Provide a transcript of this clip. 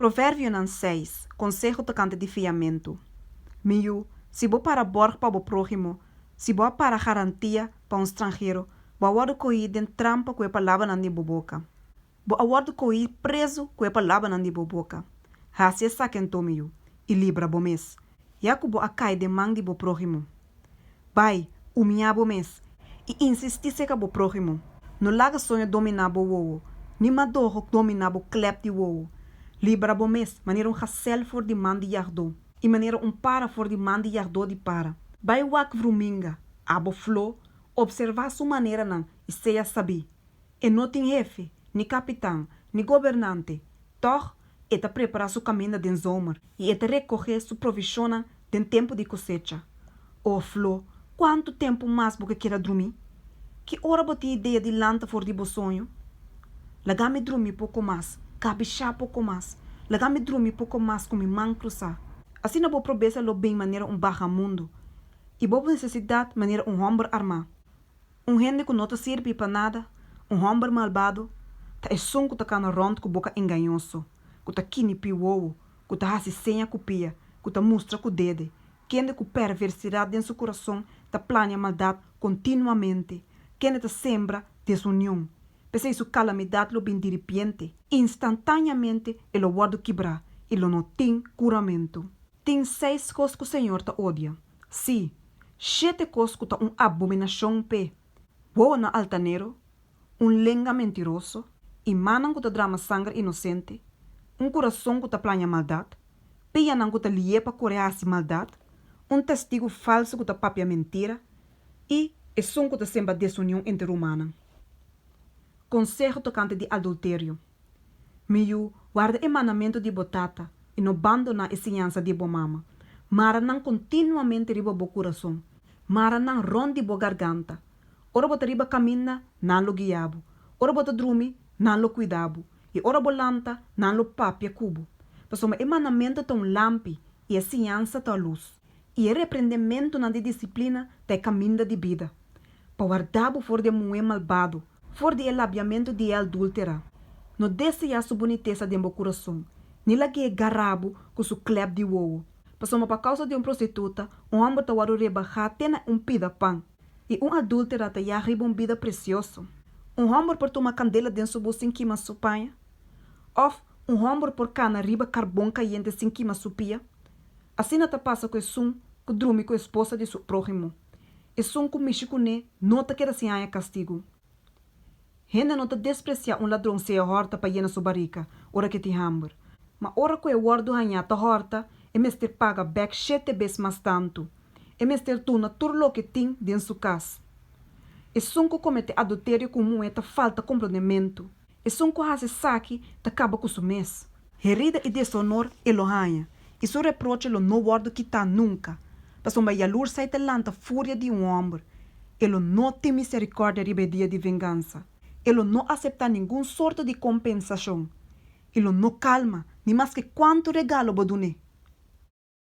Proverbionan seis, Konseho tokante di fiamentu. Mi yu, si bo para bòrg pa bo próhimo, si bo a para garantia pa un stranhero, bo a wòrdu kohí den trampa ku e palabranan di bo boka. Bo a wòrdu kohí prezu ku e palabranan di bo boka. Hasi esaki anto, mi yu, i libra bo mes, ya ku bo a kai den man di bo próhimo. Bai, humiá bo mes, i insistí serka bo próhimo. No laga soño dominá bo wowo, ni madoho dominá bo klèp di wowo. Libra bo mes, manera un gasèl for di man di yagdó, i manera un para for di man di yagdó di para. Bai wak vruminga, abo fló, opservá su maneranan i sea sabí. E no tin hefe, ni kapitan, ni gobernante, tòg e ta prepará su kaminda den zomer i e ta rekohé su provishonnan den tempu di kosecha. O fló, kuantu tempu mas bo ke keda drumí? Ki ora bo tin idea di lanta for di bo soño? Laga mi drumi poko mas, kabishá poko mas, laga mi drumi poko mas ku mi man krusá. Asina bo probesa lo bin manera un bagamundu i bo nesesidat manera un hòmber armá. Un hende ku no ta sirbi pa nada, un hòmber malbado, ta esun ku ta kana rònt ku boka engañoso, ku ta kinipí wowo, ku ta hasi seña ku pia, ku ta mustra ku dede, kende ku pèrversidat den su kurason ta plania maldat kontinuamente, kende ta sembra desunion. P'esei su kalamidat lo bin diripiente, instantáneamente e lo wòrdu kibrá i lo no tin kuramentu. Tin seis kos ku señor ta odia, sí, shete kos ku ta un abominashon p'e, wowonan altanero, un lenga mentiroso, i mannan ku ta drama sanger inosente, un kurason ku ta plania maldat, pianan ku ta lié pa kore hasi maldat, un testigu falsu ku ta papia mentira, i esun ku ta sembra desunion entre rumannan. Konseho tokante di adulterio. Mi yu, warda e mandamentu di bo tata i no bandoná e siñansa di bo mama. Mara nan kontinuamente riba bo kurason. Mara nan rònt di bo garganta. Ora bo ta riba kaminda, nan lo guia bo. Ora bo ta drumi, nan lo kuida bo. I ora bo lanta, nan lo papia ku bo. Pasobra e mandamentu ta un lampi i e siñansa ta lus. I e reprendementunan di disiplina ta e kaminda di bida. Pa warda bo for di e muhé malbado, for di e labiamentu di e adúltera. No deseá su bunitesa den bo kurason, ni lag'é gara bo ku su klèp di wowo. Pasobra pa kousa di un prostituta, un hòmber ta wòrdu rebahá te na un pida pan, i un adúltera ta yag riba un bida presioso. Un hòmber por tuma kandela den su bos sin kima su paña? Òf un hòmber por kana riba karbon kayente sin kima su pia? Asina ta pasa ku esun ku drumi ku esposa di su próhimo. Esun ku mishi kuné no ta keda sin haña kastigu. Hende no ta despresiá un ladron si e hòrta pa yena su barika ora ku e tin hamber. Ma ora ku e wòrdu hañá ta hòrta, e mester paga bèk shete bes mas tantu. E mester duna tur loke tin den su kas. Esun ku kometé adulterio ku un muhé ta falta komprondementu. Esun ku hasi esaki ta kaba ku su mes. Herida i desonor e lo haña, i su reproche lo no wòrdu kitá nunka. Pasobra yalursai ta lanta furia di un hòmber, e lo no tin miserikòrdia riba e dia di vengansa, e lo no aseptá ningun sorto di kompensashon, i lo no kalma, ni maske kuantu regalo bo dun'é.